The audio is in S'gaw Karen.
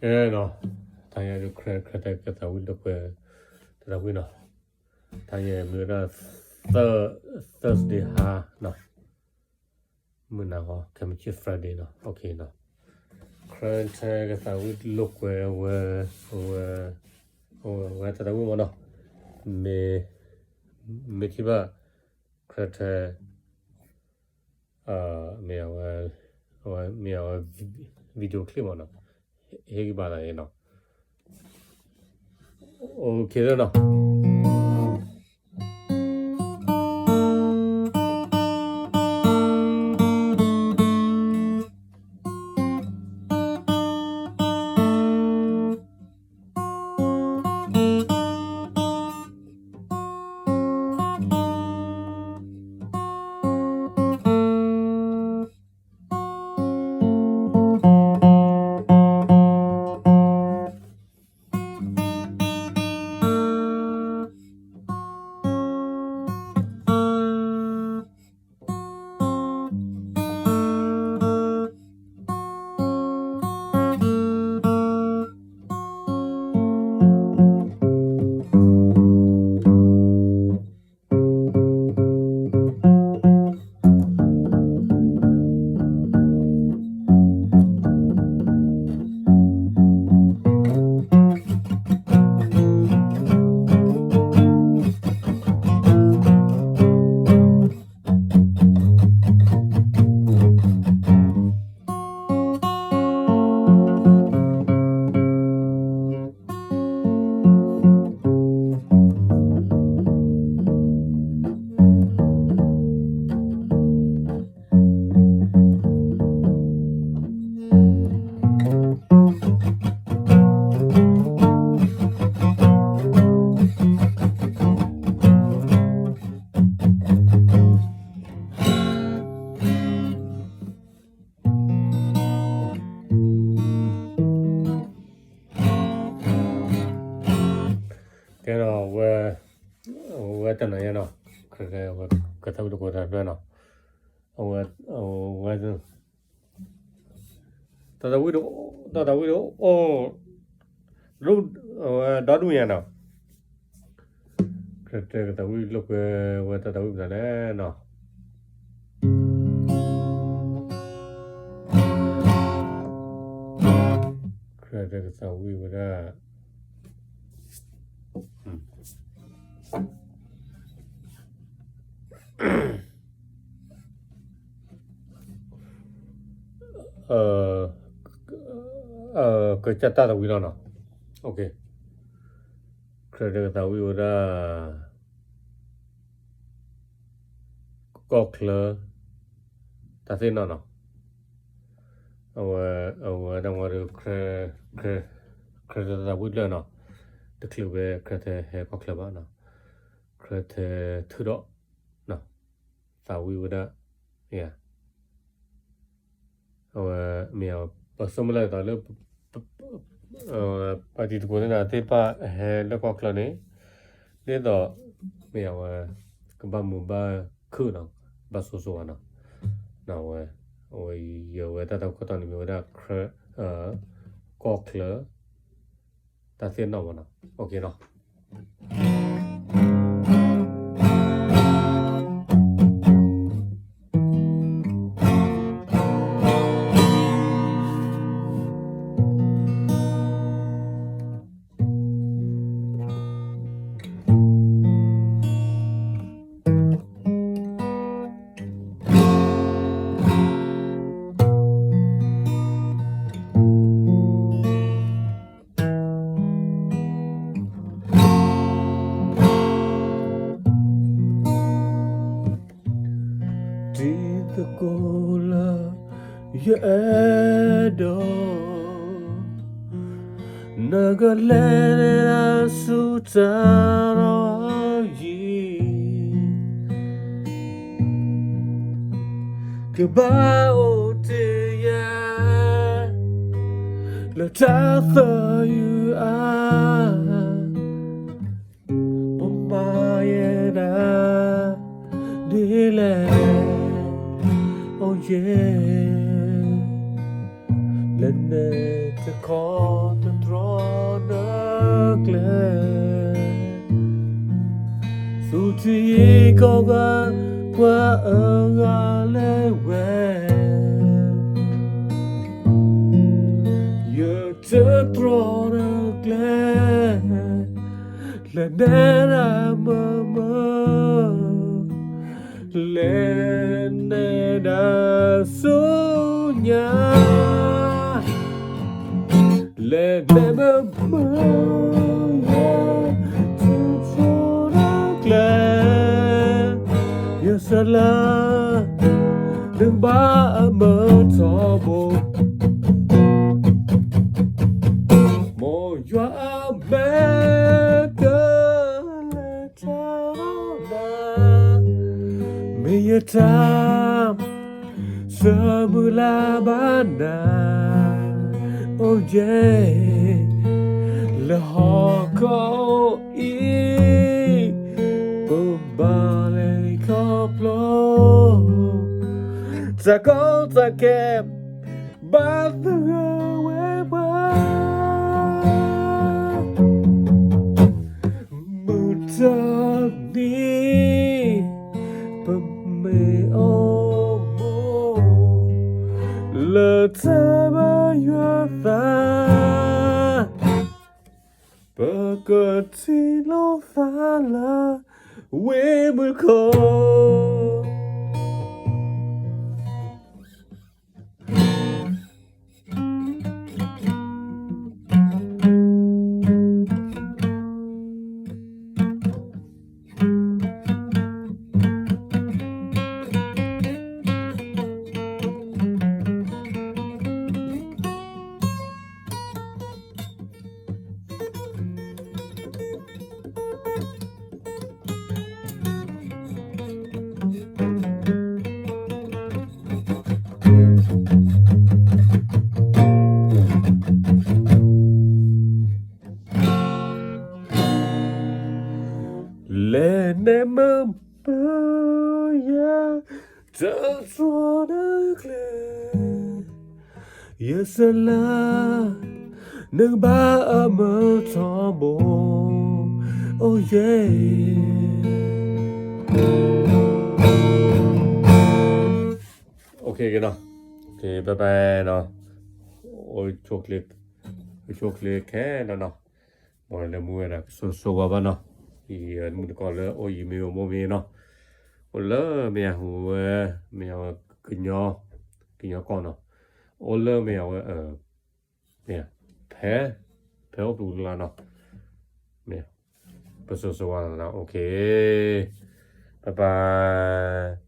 ကဲနီၤ, တၢ်ယဲဒုး ခရၢ ခရၢတဲကသးဝံၣ်လိာ်ကွဲ တၢ်သးဝံၣ်နီၤ, တၢ်ယဲမ့ၢ်ဝဲဒၣ် Thur-, Thursday ဟါနီၤ, မုၢ်နၤဃီ ခဲမုၢ်ဆ့ၣ် Friday နီၤ, ခရၢတဲကသးဝံၣ်လိာ်ကွဲဝဲ, ဝဲ, ဝဲတၢ်သးဝံၣ်မ့ၢ်နီၤ, မ့ၢ်, မ့ၢ်ထံၣ်ဘၣ် ခရၢတဲ မ့ၢ်အဝဲ, အဝဲမ့ၢ်အဝဲ video clip မ့ၢ်နီၤ, ဟ့ၣ်ဂံၢ်ဘါသးန့ၣ်နီၤ, OK လီၤနီၤ. ကဲဒီးဝဲ, ဝဲတနၤညါနီၤ, ခရၢတဲဝဲကသးဝံၣ်လိာ်ကွဲတၢ်ဒွဲၣ်နီၤ, အဝဲ, အဝဲ တၢ်သးဝံၣ်, တၢ်သးဝံၣ်ဒီးအိၣ်, အဝဲဒီဒူၣ်ညါနီၤ, ခရၢတဲကသးဝံၣ်လိာ်ကွဲဝဲတၢ်သးဝံၣ်မနုၤလဲၣ်နီၤ, ခရၢတဲကသးဝံၣ်ဝဲဒၣ် ကစၢ်တၢ်သးဝံၣ်လီၤနီၤ, ခရၢတဲကသးဝံၣ်ဝဲဒၣ် ကီၢ်ချၢ တၢ်သ့ၣ်နီၣ်နီၤ, အဝဲ, အဝဲဒၣ်မ့ၢ်ဒီး ခရၢတဲသးဝံၣ်လၢာ်နီၤ, တချုးဖဲခရၢတဲဟဲကီၢ်ချၢဘၣ်နီၤ, ခရၢတဲထုးထီၣ် သးဝံၣ်ဝဲဒၣ်, အဝဲမ့ၢ်ပဆိကမိၣ်လၢအသးလၢ ပှၤတံၤသကိးသ့ၣ်တဖၣ်ဟဲလၢကီၢ်ချၢန့ၣ်, ဒ်သိးမ့ၢ်အဝဲ ကဘၣ်မုာ်ဘၣ်ခုၣ်နီၤ, ဘၣ်ဆိၣ်ဂ့ၤဆိၣ်ဝါနီၤ, အဝဲ, အဝဲယဝဲတၢ်သးဝံၣ်ခိၣ်တီန့ၣ်မ့ၢ်ဝဲဒၣ် ခရၢ, ကီၢ်ချၢ တၢ်သ့ၣ်နီၣ်မ့ၢ်နီၤ, တံၤသကိးလၢယအဲၣ်ဒိး, နကလဲၤနုာ်လီၤဆူတၢ်ဒီးယံၤ, ကဘၣ်အိၣ်တ့ၢ်ယၤ လၢတၢ်သၢယုၢ်အါ, ပမၤယဲဒၣ်ဒ်လဲၣ်, အိၣ်ယဲ, လၢနတခ ခီတတြီနကျဲ, သူၣ်ထံကီၢ်ဂၤ ပှၤအဂၤလဲၤဝဲ, ယတတြီနကျဲ, လဲၤနဲဒၣ်မုာ်မုာ်, လဲၤနဲဒၣ်ဆူညါ, လဲၤနဲမုာ်မုာ်, ယတတြီနကျဲ, ယဆၢလၢ နကဘၣ်အမုာ်ထီဘိ, မ်ယွၤအမဲာ်ကလဲၤထီၣ်နၤ, မ့ၢ်ယတၢ် ဆၢမုၢ်လၢ်ဘၣ်နၤ, အိၣ်ယဲ, လၢဟီၣ်ခိၣ်အံၤ ပဘၣ်လဲၤခီဖျိ တၢ်ကီတၢ်ခဲ ဘၣ်သဂၢၢ်ဝဲပှၤ မုၢ်တနံၤ ပမ့ၢ်အိၣ်မူ လၢတၢ်ဘါယွၤသး ပကထံၣ်လိာ်သးလၢ ဝ့ၢ်မုၢ်ခိၣ် လဲၤနဲမုာ်မုာ်ယၤ တတြီနကျဲ ယဆၢလၢ နကဘၣ်အမုာ်ထီဘိ အိၣ်ယဲ OK နီၤ, OK ဘၣ်ဘၣ်နီၤ, အိၣ်ဆိၣ်ချ့ခဲနီၤနီၤ, မ်လၢမူဝဲဒၣ်ကစိၤစိၤဝါဘၣ်နီၤ, အံၤမုၢ်တကိးလၢအိၣ်ယံၤမ့ၢ်အိၣ်မိၢ်မ့ၢ်နီၤ, အိၣ်လၢမ့ၢ်အဟူဝဲ, မ့ၢ်အဝဲကညီ, ကညီကီၢ်နီၤ, အိၣ်လၢမ့ၢ်အဝဲ ဖဲ, ဖဲအိၣ်ပူၤလီၤနီၤ, ပစိၤစိၤဝါနီၤ, OK, bye bye.